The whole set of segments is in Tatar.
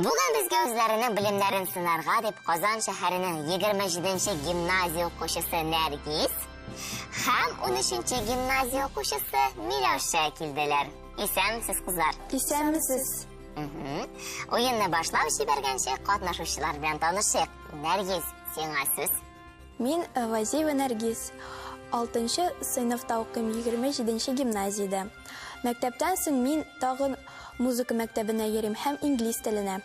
Бүген безгә үзләренең белемнәрен сынарга дип Казан шәһәренең 27 гимназия укучысы Нәргиз һәм 13 гимназия укучысы Миләүшә килделәр. Исәнмесез, кызлар. Исәнмесез. Уенны башлап җибәргәнче катнашучылар белән танышыйк. Нәргиз, сиңа сүз. Мин э, Вазиева Нәргиз. 6 сыйныфта укыйм, 27 гимназиядә. Мәктәптән соң мин тагын музыка мәктәбенә йөрим һәм инглиз теленә.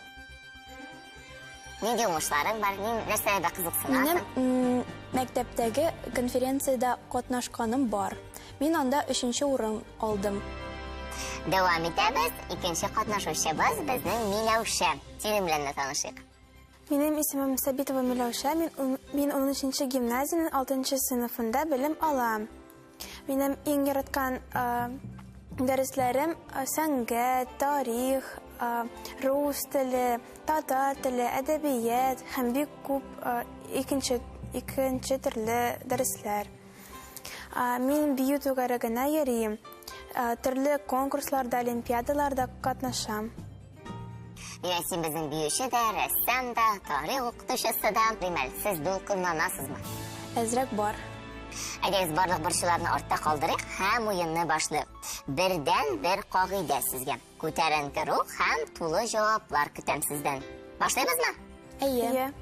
Нинди уңышларың бар? Ни нәрсәләрдә кызыксынасың? Минем мәктәптәге конференциядә катнашканым бар. Мин анда өченче урын алдым. Дәвам итәбез. Икенче катнашучыбыз безнең Миләүшә. Синең белән дә танышыйк. Минем исемем Сабитова Миләүшә. Мин мин 13 гимназиянең 6 сыйныфында белем алам. Минем иң яраткан дәресләрем сәнгать, тарих, рус теле, татар теле, әдәбият һәм бик күп икенче икенче төрле дәресләр. Мин бию түгәрәгенә йөрим. Төрле конкурсларда, олимпиадаларда катнашам. Димәк, син безнең биюче дә, рәссам да, тарих укытучысы да. Римәл, сез дулкынланасызмы? Әзрәк бар. Әйдәгез, барлык борчуларны артта калдырыйк һәм уенны башлыйк. Бердән бер кагыйдә сезгә. Күтәренке рух һәм тулы җаваплар көтәм сездән. Башлыйбызмы? Әйе.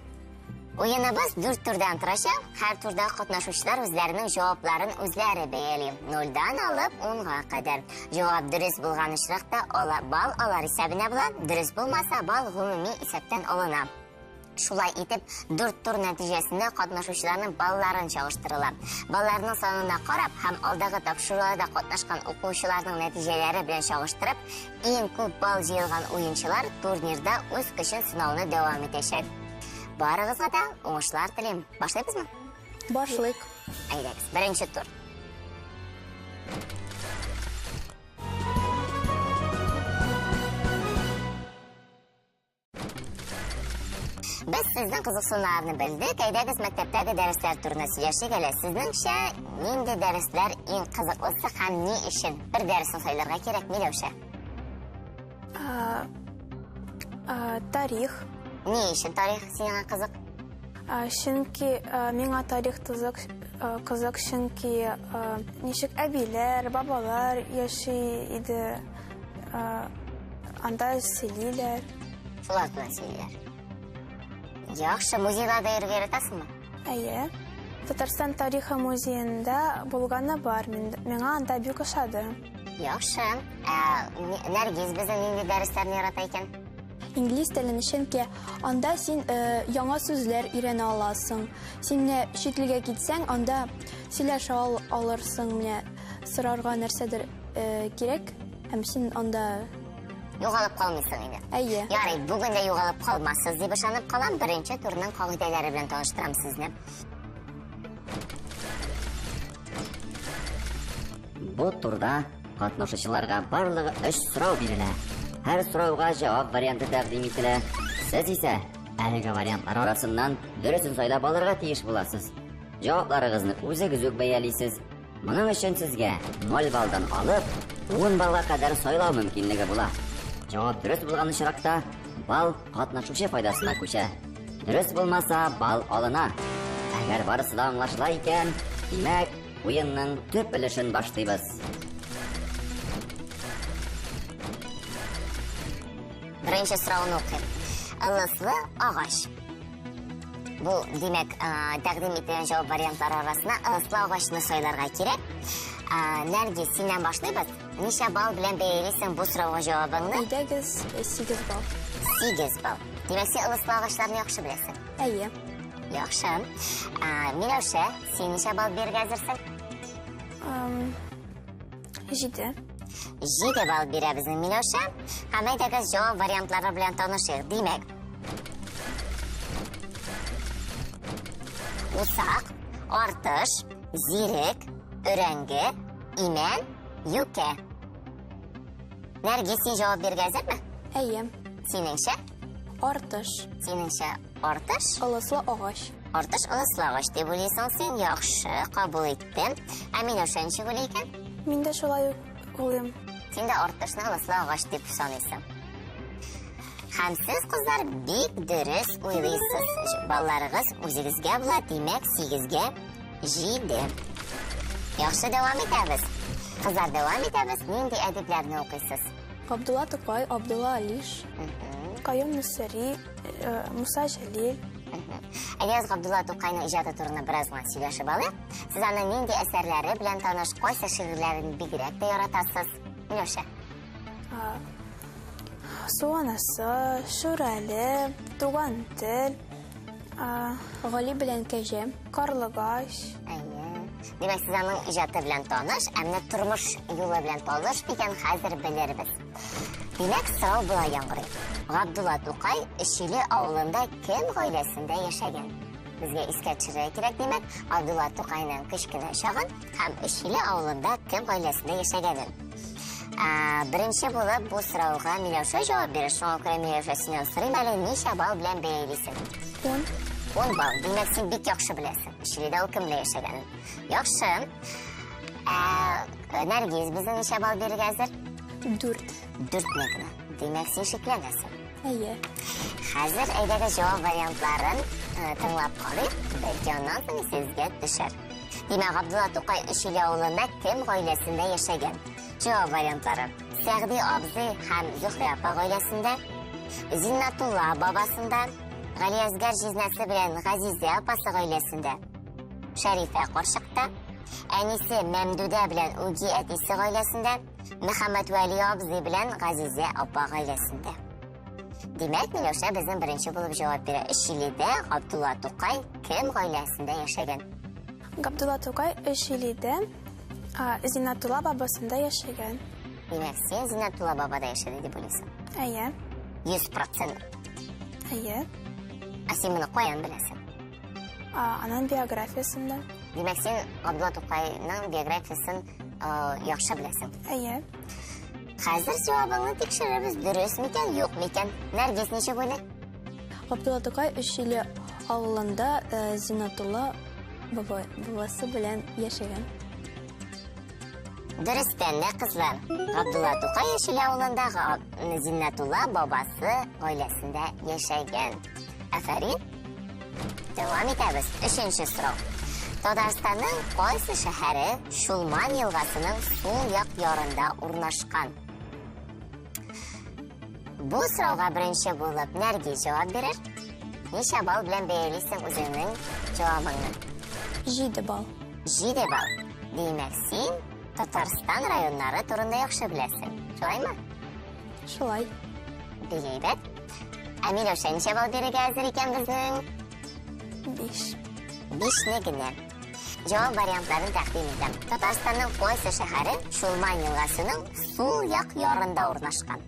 Уеныбыз дүрт турдан торачак. Һәр турда катнашучылар үзләренең җавапларын үзләре бәяли. Нольдан алып унга кадәр. Җавап дөрес булган очракта ала, балл алар исәбенә була, дөрес булмаса, балл гомуми исәптән алына. Шулай итеп, дүрт тур нәтиҗәсендә катнашучыларның балларын чагыштырыла. Балларның санына карап һәм алдагы тапшыруларда катнашкан укучыларның нәтиҗәләре белән чагыштырып, иң күп балл җыелган уенчылар турнирда үз көчен сынауны дәвам итәчәк. Барыгызга да уңышлар телим. Башлыйбызмы? Башлыйк. Әйдәгез, беренче тур. Без сезнең кызыксынуларны белдек. Әйдәгез мәктәптәге дәресләр турында сөйләшик әле. Сезнеңчә, нинди дәресләр иң кызыклысы һәм ни өчен? Бер дәресен сайларга кирәк, Миләүшә. Тарих. Ни өчен тарих сиңа кызык? Чөнки миңа тарих тызык, кызык, чөнки ничек әбиләр, бабалар яши иде, анда сөйлиләр. Шулар белән сөйлиләр. Яхшы, музейларда йөрергә яратасыңмы? Әйе. Татарстан тарихы музеенда булганы бар. Миңа анда бик ошады. Яхшы. Ә, Нәргиз безнең нинди дәресләрне ярата икән? Инглиз телен, чөнки анда син э, яңа сүзләр өйрәнә аласың. Син менә чит илгә китсәң, анда сөйләшә ал, алырсың, менә сорарга нәрсәдер э, кирәк, һәм син анда Югалып калмыйсың инде. Әйе. Ярый, бүген дә югалып калмассыз дип ышанып калам. Беренче турның кагыйдәләре белән таныштырам сезне. Бу турда катнашучыларга барлыгы өч сорау бирелә. Һәр сорауга җавап варианты тәкъдим ителә. Сез исә әлеге вариантлар арасыннан дөресен сайлап алырга тиеш буласыз. Җавапларыгызны үзегез үк бәялисез. Моның өчен сезгә 0 баллдан алып 10 баллга кадәр сайлау мөмкинлеге була. Җавап дөрес булган очракта балл катнашучы файдасына күчә. Дөрес булмаса, балл алына. Әгәр барысы да аңлашыла икән, димәк, уенның төп өлешен башлыйбыз. Беренче сорауны укыйм. Ылыслы агач. Бу, димәк, тәкъдим ителгән җавап вариантлары арасына ылыслы агачны сайларга кирәк. Нәргиз, синнән башлыйбыз. Ничә балл белән бәялисең бу сорауга җавабыңны? Әйдәгез, 8 балл. 8 балл. Димәк, син ылыслы агачларны яхшы беләсең. Әйе. Яхшы. Миләүшә, син ничә балл бирергә әзерсең? 7. 7 балл бирә безнең Миләүшә. Һәм әйдәгез җавап вариантлары белән танышыйк. Димәк, усак, артыш, зирек, өрәңге, имән, юкә. Нәргиз, син җавап бирергә әзерме? Әйе. Синеңчә? Артыш. Синеңчә, артыш? Ылыслы агач. Артыш ылыслы агач дип уйлыйсың син. Яхшы, кабул иттем. Ә Миләүшә ничек уйлый икән? Мин дә шулай ук уйлыйм. Син дә артышны ылыслы агач дип саныйсың. Һәм сез, кызлар, бик дөрес уйлыйсыз. Балларыгыз үзегезгә була, димәк, 8-гә 7. Яхшы, дәвам итәбез. Кызлар, дәвам итәбез. Нинди әдипләрне укыйсыз? Габдулла Тукай, Абдулла Алиш, Каюм Насыйри, Муса Җәлил. Әйдәгез, Габдулла Тукайның иҗаты турында бераз гына сөйләшеп алыйк. Сез аның нинди әсәрләре белән таныш, кайсы шигырьләрен бигрәк тә яратасыз? Миләүшә. Су анасы, Шүрәле, Туган тел, Гали белән Кәҗә, Карлыгач. Әйе. Димәк, сез аның иҗаты белән таныш, ә менә тормыш юлы белән таныш микән, хәзер белербез. Димәк, сорау болай яңгырый. Габдулла Тукай Өчиле авылында кем гаиләсендә яшәгән? Безгә искә төшерергә кирәк, димәк, Габдулла Тукайның кечкенә чагын һәм Өчиле авылында кем гаиләсендә яшәгәнен. Беренче булып бу сорауга Миләүшә җавап бирер. Шуңа күрә Миләүшә синнән сорыйм әле, ничә балл белән бәялисең? 10. 10 балл. Димәк, син бик яхшы беләсең. Өчиледә ул кем белән яшәгәнен. Яхшы. Нәргиз безнең ничә балл бирергә әзер? 4. 4 генә. Димәк, син шикләнәсең. Әйе. Хәзер әйдәгез җавап вариантларын тыңлап карыйк. Бәлки аннан соң сезгә төшәр. Димәк, Габдулла Тукай Өчиле авылында кем гаиләсендә яшәгән? Җавап вариантлары. Сәгъди абзый һәм Зөһрә апа гаиләсендә, Зиннатулла бабасында, Галиәсгар җизнәсе белән Газизә апасы гаиләсендә, Шәрифә карчыкта, әнисе Мәмдүдә белән үги әтисе гаиләсендә, Мөхәммәтвәли абзый белән Газизә апа гаиләсендә. Димәк, Миләүшә безнең беренче булып җавап бирә. Өчиледә Габдулла Тукай кем гаиләсендә яшәгән? Габдулла Тукай Өчиледә Зиннатулла бабасында яшәгән. Димәк, син Зиннатулла бабада яшәде дип уйлыйсың? Әйе. 100%. Әйе. Ә син моны каян беләсең? Аның биографиясендә. Димәк, син Габдулла Тукайның биографиясен яхшы беләсең. Әйе. Хәзер җавабыңны тикшерербез, дөрес микән, юк микән? Нәргиз ничек уйлый? Габдулла Тукай Өчиле авылында Зиннатулла бабасы белән яшәгән. Дөрестән дә, кызлар, Габдулла Тукай Өчиле авылында Зиннатулла бабасы гаиләсендә яшәгән. Афәрин. Дәвам итәбез. Өченче сорау. Татарстанның кайсы шәһәре Чулман елгасының сул як ярында урнашкан? Бу сорауга беренче булып Нәргиз җавап бирер. Ничә балл белән бәялисең үзеңнең җавабыңны? 7 балл. 7 балл. Димәк, син Татарстан районнары турында яхшы беләсең. Шулаймы? Шулай. Бик әйбәт. Ә Миләүшә ничә балл бирергә әзер икән безнең? 5. 5-не генә. Җавап вариантларын тәкъдим итәм. Татарстанның кайсы шәһәре Чулман елгасының сул як ярында урнашкан?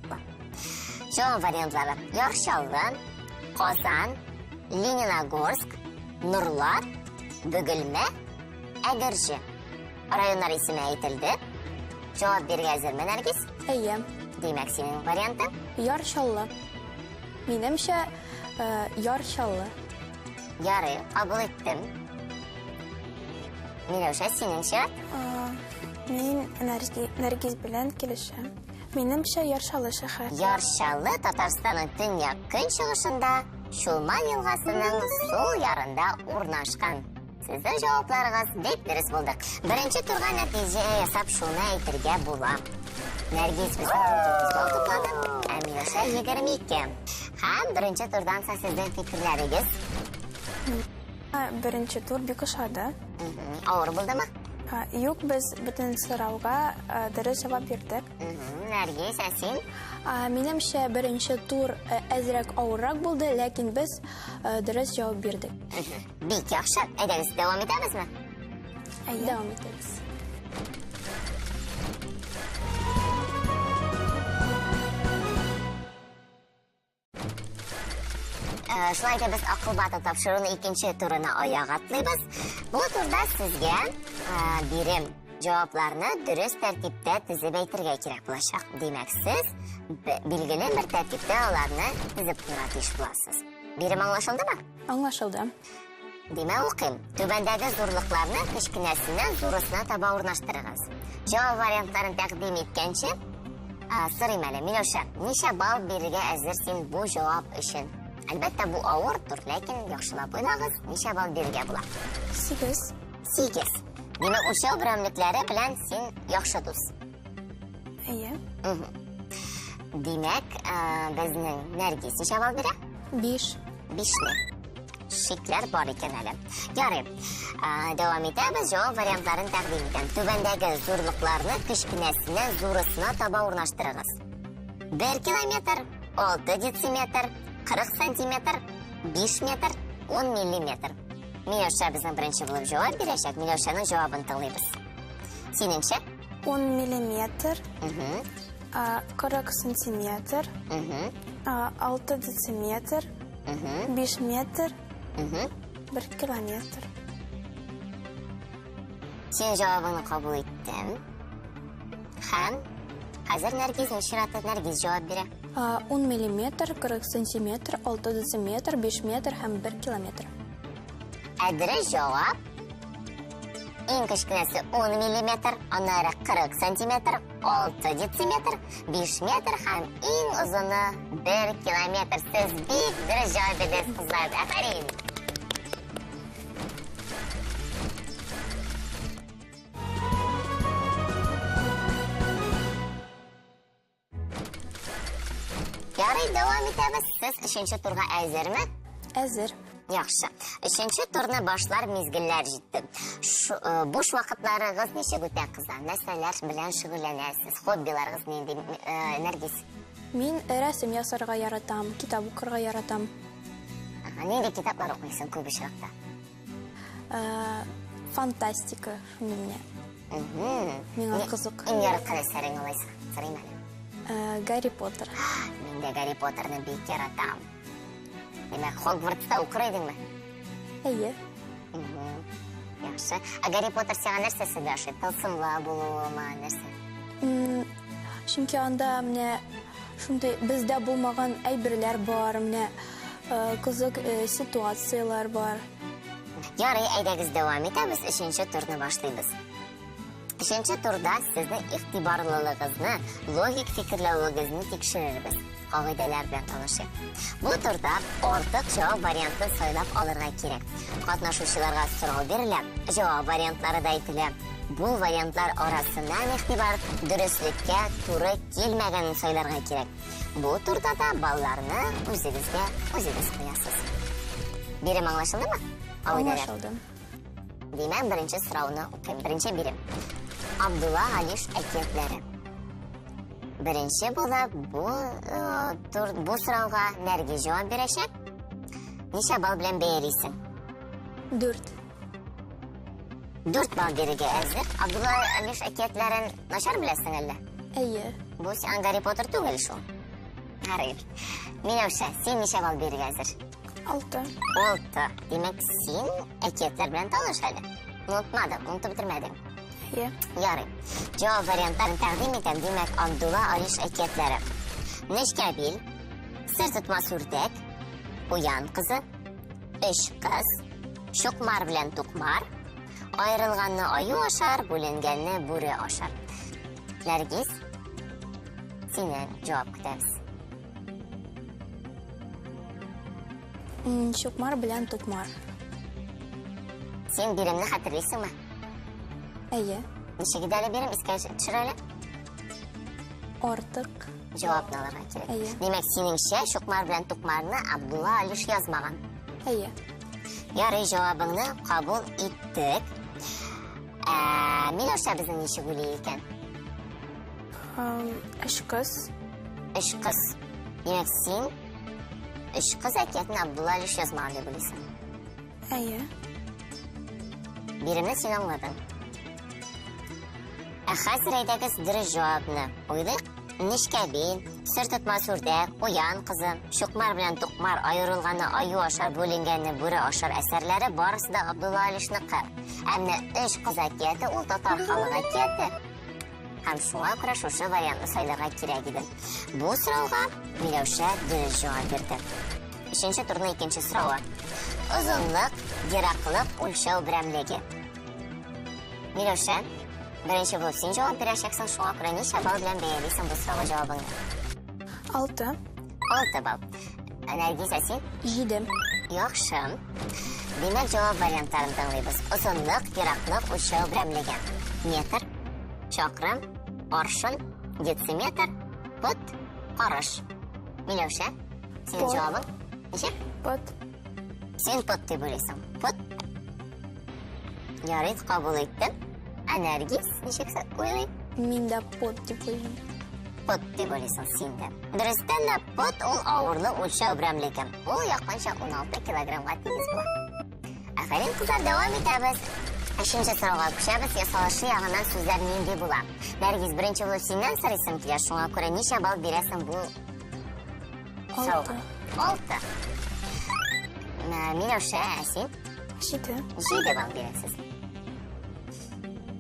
Җавап вариантлары: Яр Чаллы, Казан, Лениногорск, Нурлат, Бөгелмә, Әгерҗе. Районнар исеме әйтелде. Җавап бирергә әзерме, Нәргиз? Әйе. Димәк, синең вариантың? Яр Чаллы. Минемчә, Яр Чаллы. Ярый, кабул иттем. Миләүшә, синең чират? Мин Нәргиз белән килешәм. Минемчә, Яр Чаллы шәһәр. Яр Чаллы Татарстанның төньяк-көнчыгышында, Чулман елгасының сул ярында урнашкан. Сезнең җавапларыгыз бик дөрес булды. Беренче турга нәтиҗә ясап шуны әйтергә була. Нәргиз безнең 19 балл туплады, ә Миләүшә 22. Һәм беренче турдан соң сезнең фикерләрегез? Беренче тур бик ошады. Авыр булдымы? Юк, без бөтен сорауга дөрес җавап бирдек. Нәргиз, ә син? Минемчә, беренче тур әзрәк авыррак булды, ләкин без дөрес җавап бирдек. Бик яхшы. Әйдәгез, дәвам итәбезме? Әйе. Дәвам итәбез. Шулай итеп без Акыл батыр тапшыруның икенче турына аяк атлыйбыз. Бу турда сезгә бирем җавапларны дөрес тәртиптә тезеп әйтергә кирәк булачак. Димәк, сез билгеле бер тәртиптә аларны тезеп куярга тиеш буласыз. Бирем аңлашылдымы? Аңлашылды. Димәк, укыйм. Түбәндәге зурлыкларны кечкенәсеннән зурысына таба урнаштырыгыз. Җавап вариантларын тәкъдим иткәнче, Сорыйм әле, Миләүшә, ничә балл бирергә әзер син бу җавап өчен? Әлбәттә, бу авыр тур, ләкин яхшылап уйлагыз, ничә балл бирергә була? 8. 8. Димәк, үлчәү берәмлекләре белән син яхшы дус. Әйе. Димәк, безнең Нәргиз ничә балл бирә? 5. Бишле. Шикләр бар икән әле. Ярый. Дәвам итәбез. Җавап вариантларын тәкъдим итәм. Түбәндәге зурлыкларны кечкенәсеннән зурысына таба урнаштырыгыз. 1 километр, 6 дециметр, 40 сантиметр, 5 метр, 10 миллиметр. Миләүшә безнең беренче булып җавап бирәчәк. Миләүшәнең җавабын тыңлыйбыз. Синеңчә? 10 миллиметр, 40 сантиметр, 6 дециметр, 5 метр, 1 километр. Син җавабыңны кабул иттем. Һәм хәзер Нәргизнең чираты. Нәргиз җавап бирә. 10 миллиметр, 40 сантиметр, 6 дециметр, 5 метр һәм 1 километр. Ә дөрес җавап иң кечкенәсе 10 миллиметр, аннары 40 сантиметр, 6 дециметр, 5 метр һәм иң озыны 1 километр. Сез бик дөрес җавап бирдегез, кызлар. Афәрин! Ярый, дәвам итәбез. Сез өченче турга әзерме? Әзер. Яхшы. Өченче турны башлар мизгелләр җитте. Буш вакытларыгыз ничек үтә, кызлар? Нәрсәләр белән шөгыльләнәсез? Хоббиларыгыз нинди? Нәргиз? Мин рәсем ясарга яратам, китап укырга яратам. Ага, нинди китаплар укыйсың күп очракта? Фантастика шундый менә. Миңа кызык. Иң яраткан әсәрең алайса, сорыйм әле. Гарри Поттер. Мин дә Гарри Поттерны бик яратам. Димәк, Хогвартста укыр идеңме? Әйе. Яхшы. Ә Гарри Поттер сиңа нәрсәсе дә ошый? Тылсымлы булуымы, нәрсә? Чөнки анда менә шундый бездә булмаган әйберләр бар, менә кызык ситуацияләр бар. Ярый, әйдәгез дәвам итәбез, өченче турны башлыйбыз. Өченче турда сезнең игътибарлылыгызны, логик фикерләвегезне тикшерербез. Кагыйдәләр белән танышыйк. Бу турда артык җавап вариантын сайлап алырга кирәк. Катнашучыларга сорау бирелә, җавап вариантлары да әйтелә. Бу вариантлар арасыннан игътибар дөреслеккә туры килмәгәнен сайларга кирәк. Бу турда да балларны үзегезгә үзегез куясыз. Бирем аңлашылдымы? Аңлашылды. Димәк, беренче сорауны укыйм. Беренче бирем. Абдулла Алиш әкиятләре. Беренче булып бу сорауга Нәргиз җавап бирәчәк. Ничә балл белән бәялисең? 4. 4 балл бирергә әзер. Абдулла Алиш әкиятләрен начар беләсең әллә? Әйе. Бу сиңа Гарри Поттер түгел шул. Ярый. Миләүшә, син ничә балл бирергә әзер? 6. 6. Димәк, син әкиятләр белән таныш әле. Онытмадың, онытып бетермәдең. Әйе. Ярый. Җавап вариантларын тәкъдим итәм. Димәк, Абдулла Алиш әкиятләре. Нечкәбил, Сер тотмас үрдәк, Куян кызы, Өч кыз, Чукмар белән Тукмар, Аерылганны аю ашар, бүленгәнне бүре ашар. Нәргиз, синнән җавап көтәбез. Чукмар белән Тукмар. Син биремне хәтерлисеңме? Әйе. Ничек иде әле бирем? Искә төшер әле. Артык. Җавапны алырга кирәк. Әйе. Димәк, синеңчә Чукмар белән Тукмарны Абдулла Алиш язмаган. Әйе. Ярый, җавабыңны кабул иттек. Миләүшә безнең ничек уйлый икән? Өч кыз. Өч кыз. Димәк, син Өч кыз әкиятен Абдулла Алиш язмаган дип уйлыйсың. Әйе. Биремне син аңладың. Ә хәзер әйдәгез дөрес җавапны уйлыйк. Нечкәбил, сер тотмас үрдәк, куян кызы, Чукмар белән Тукмар, аерылганны аю ашар, бүленгәнне бүре ашар әсәрләре барысы да Абдулла Алишныкы. Ә менә Өч кыз әкияте ул татар халык әкияте. Һәм шуңа күрә шушы вариантны сайларга кирәк иде. Бу сорауга Миләүшә дөрес җавап бирде. Өченче турның икенче соравы. Озынлык, ераклык үлчәү берәмлеге. Миләүшә? Беренче булып син җавап бирәчәксең, шуңа күрә ничә балл белән бәялисең бу сорауга җавабыңны? 6. 6 балл. Нәргиз, ә син? 7. Яхшы. Димәк, җавап вариантларын тыңлыйбыз. Озынлык, ераклык, үлчәү берәмлеге. Метр, чакрым, аршын, дециметр, пот, карыш. Миләүшә, синең җавабың ничек? Пот. Син пот дип уйлыйсың. Пот. Ярый, кабул иттем. Ә Нәргиз ничек уйлый? Мин дә пот дип уйлыйм. Пот дип уйлыйсың син дә. Дөрестән дә пот ул авырлык үлчәү берәмлеге. Ул якынча 16 килограммга тигез була. Афәрин, кызлар, дәвам итәбез. Өченче сорауга күчәбез. Ясалышы ягыннан сүзләр нинди була? Нәргиз, беренче булып синнән сорыйсым килә, шуңа күрә ничә балл бирәсең бу сорауга? 6. Миләүшә, ә син? 7. 7 балл бирәсез.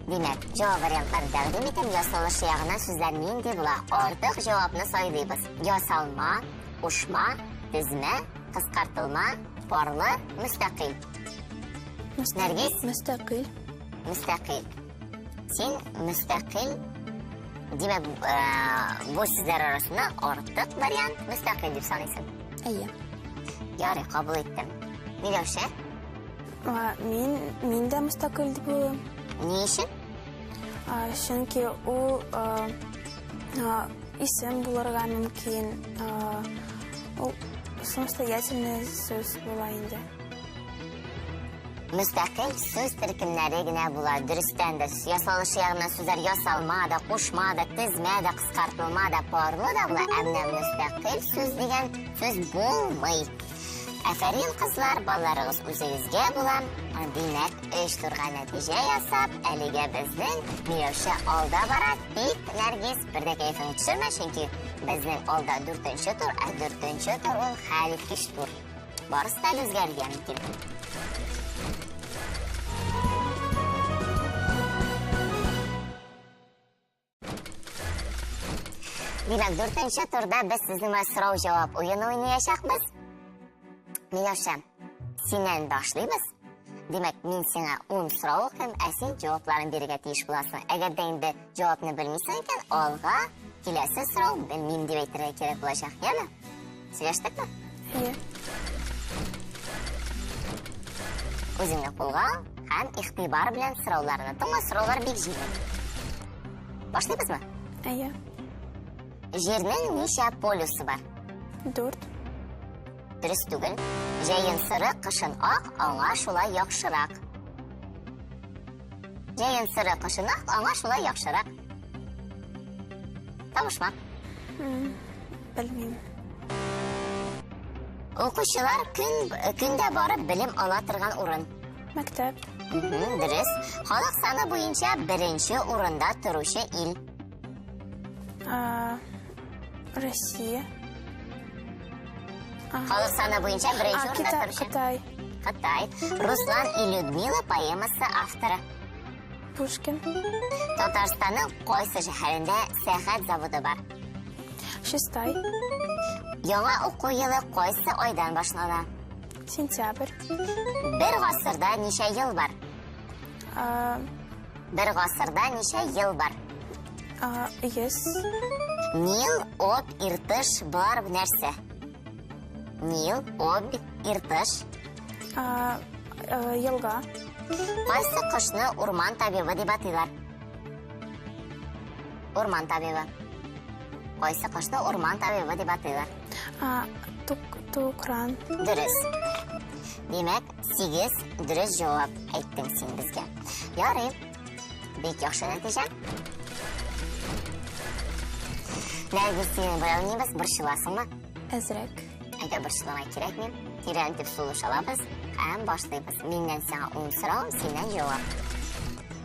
Димәк, җавап вариантларын тәкъдим итәм. Ясалышы ягыннан сүзләр нинди була? Артык җавапны сайлыйбыз. Ясалма, кушма, тезмә, кыскартылма, парлы, мөстәкыйль. Нәргиз? Мөстәкыйль. Мөстәкыйль. Син мөстәкыйль. Димәк, бу сүзләр арасында артык вариант мөстәкыйль дип саныйсың. Әйе. Ярый, кабул иттем. Миләүшә? Мин, мин дә мөстәкыйль дип уйлыйм. Ни өчен? Чөнки ул исем булырга мөмкин. Ул самостоятельный сүз була инде. Мөстәкыйль сүз төркемнәре генә була. Дөрестән дә, ясалышы ягыннан сүзләр ясалма да, кушма да, тезмә дә, кыскартылма да, парлы да була. Ә менә мөстәкыйль сүз дигән сүз булмый. Афәрин, кызлар, балларыгыз үзегезгә була. Димәк, өч турга нәтиҗә ясап, әлегә безнең Миләүшә алда бара. Тик, Нәргиз, бер дә кәефеңне төшермә, чөнки безнең алда дүртенче тур, ә дүртенче тур ул хәлиткеч тур. Барысы да әле үзгәрергә мөмкин. Димәк, дүртенче турда без сезнең белән сорау-җавап уены уйнаячакбыз. Миләүшә, синнән башлыйбыз. Димәк, мин сиңа 10 сорау укыйм, ә син җавапларын бирергә тиеш буласың. Әгәр дә инде җавапны белмисең икән, алга киләсе сорау белмим дип әйтергә кирәк булачак, яме? Сөйләштекме? Әйе. Үзеңне кулга ал һәм игътибар белән сорауларны тыңла. Сораулар бик җиңел. Башлыйбызмы? Әйе. Җирнең ничә полюсы бар? 4. Дөрес түгел. Җәен сыры, кышын ак, аңа шулай яхшырак. Җәен сыры, кышын ак, аңа шулай яхшырак. Табышмак. Белмим. Укучылар көн көндә барып белем ала торган урын. Мәктәп. Дөрес. Халык саны буенча беренче урында торучы ил. Россия. Халык саны буенча беренче урында торучы. Кытай. Кытай. Руслан и Людмила поэмасы авторы. Пушкин. Татарстанның кайсы шәһәрендә сәгать заводы бар? Чистай. Яңа уку елы кайсы айдан башлана? Сентябрь. Бер гасырда ничә ел бар? Бер гасырда ничә ел бар? 100. Нил, Об, Иртыш бар нәрсә? Нил, Об, Иртыш. Елга. Кайсы кошны урман табибы дип атыйлар? Урман табибы. Кайсы кошны урман табибы дип атыйлар? Тукран. Дөрес. Димәк, 8 дөрес җавап әйттең син безгә. Ярый. Бик яхшы нәтиҗә. Нәргиз, синең белән уйныйбыз, борчыласыңмы? Әзрәк. Әйдә, борчылырга кирәкми. Тирән итеп сулыш алабыз һәм башлыйбыз. Миннән сиңа 10 сорау, синнән җавап.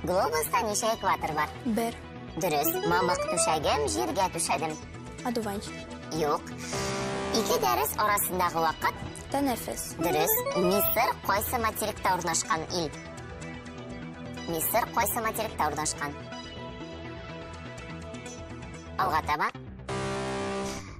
Глобуста ничә экватор бар? 1. Дөрес. Мамык түшәгем, җиргә түшәдем. Одуванчик. Юк. Ике дәрес арасындагы вакыт? Тәнәфес. Дөрес. Мисыр кайсы материкта урнашкан ил? Мисыр кайсы материкта урнашкан? Алга таба.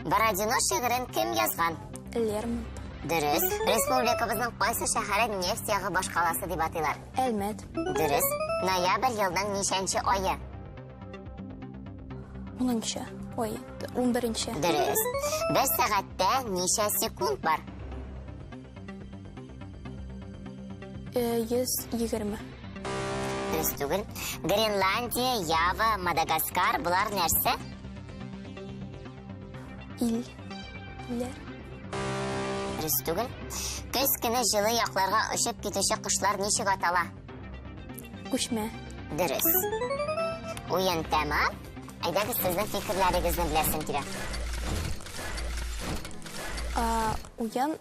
Бородино шигырен кем язган? Лермонтов. Дөрес. Республикабызның кайсы шәһәрен нефть ягы башкаласы дип атыйлар? Әлмәт. Дөрес. Ноябрь елның ничәнче ае? Унынчы. Ой, унберенче. Дөрес. Бер сәгатьтә ничә секунд бар? 120. Дөрес түгел. Гренландия, Ява, Мадагаскар болар нәрсә? Ил. Илләр. Дөрес түгел. Көз көне җылы якларга очып китүче кошлар ничек атала? Күчмә. Дөрес. Уен тәмам. Әйдәгез, сезнең фикерләрегезне беләсем килә. Уен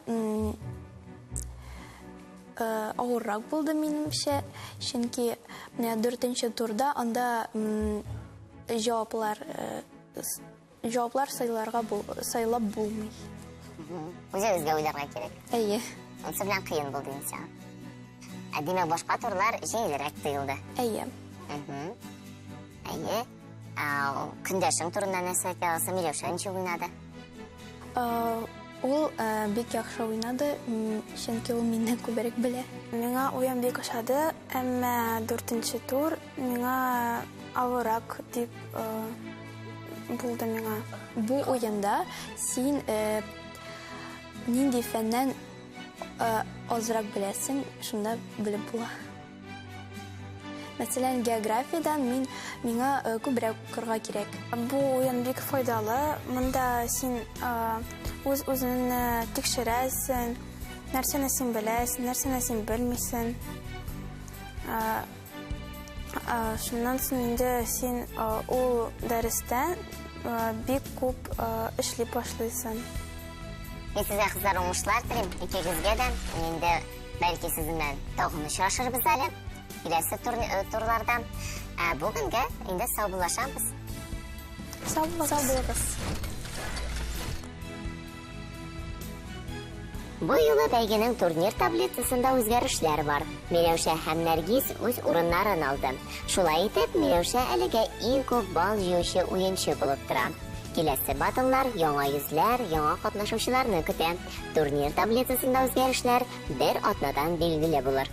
авыррак булды минемчә, чөнки менә дүртенче турда анда җаваплар җаваплар сайларга сайлап булмый. Үзегезгә уйларга кирәк. Әйе. Анысы белән кыен булды инде сиңа. Ә димәк, башка турлар җиңелрәк тоелды. Әйе. Әйе. Көндәшең турында нәрсә әйтә аласың? Миләүшә ничек уйнады? Ул бик яхшы уйнады, чөнки ул миннән күбрәк белә. Миңа уен бик ошады, әмма дүртенче тур миңа авыррак дип булды миңа. Бу уенда син нинди фәннән азрак беләсең, шунда белеп була. Мәсәлән, географиядән мин миңа күбрәк укырга кирәк. Бу уен бик файдалы. Монда син үз үзеңне тикшерәсең, нәрсәне син беләсең, нәрсәне син белмисең. Шуннан соң инде син ул дәрестән бик күп эшли башлыйсың. Мин сезгә, кызлар, уңышлар телим, икегезгә дә. Инде бәлки сезнең белән тагын очрашырбыз әле киләсе турларда. Ә бүгенгә инде саубуллашабыз. Сау булыгыз. Бу юлы бәйгенең турнир таблицасында үзгәрешләр бар. Миләүшә һәм Нәргиз үз урыннарын алды. Шулай итеп, Миләүшә әлегә иң күп балл җыючы уенчы булып тора. Киләсе батллар яңа йөзләр, яңа катнашучыларны көтә. Турнир таблицасында үзгәрешләр бер атнадан билгеле булыр.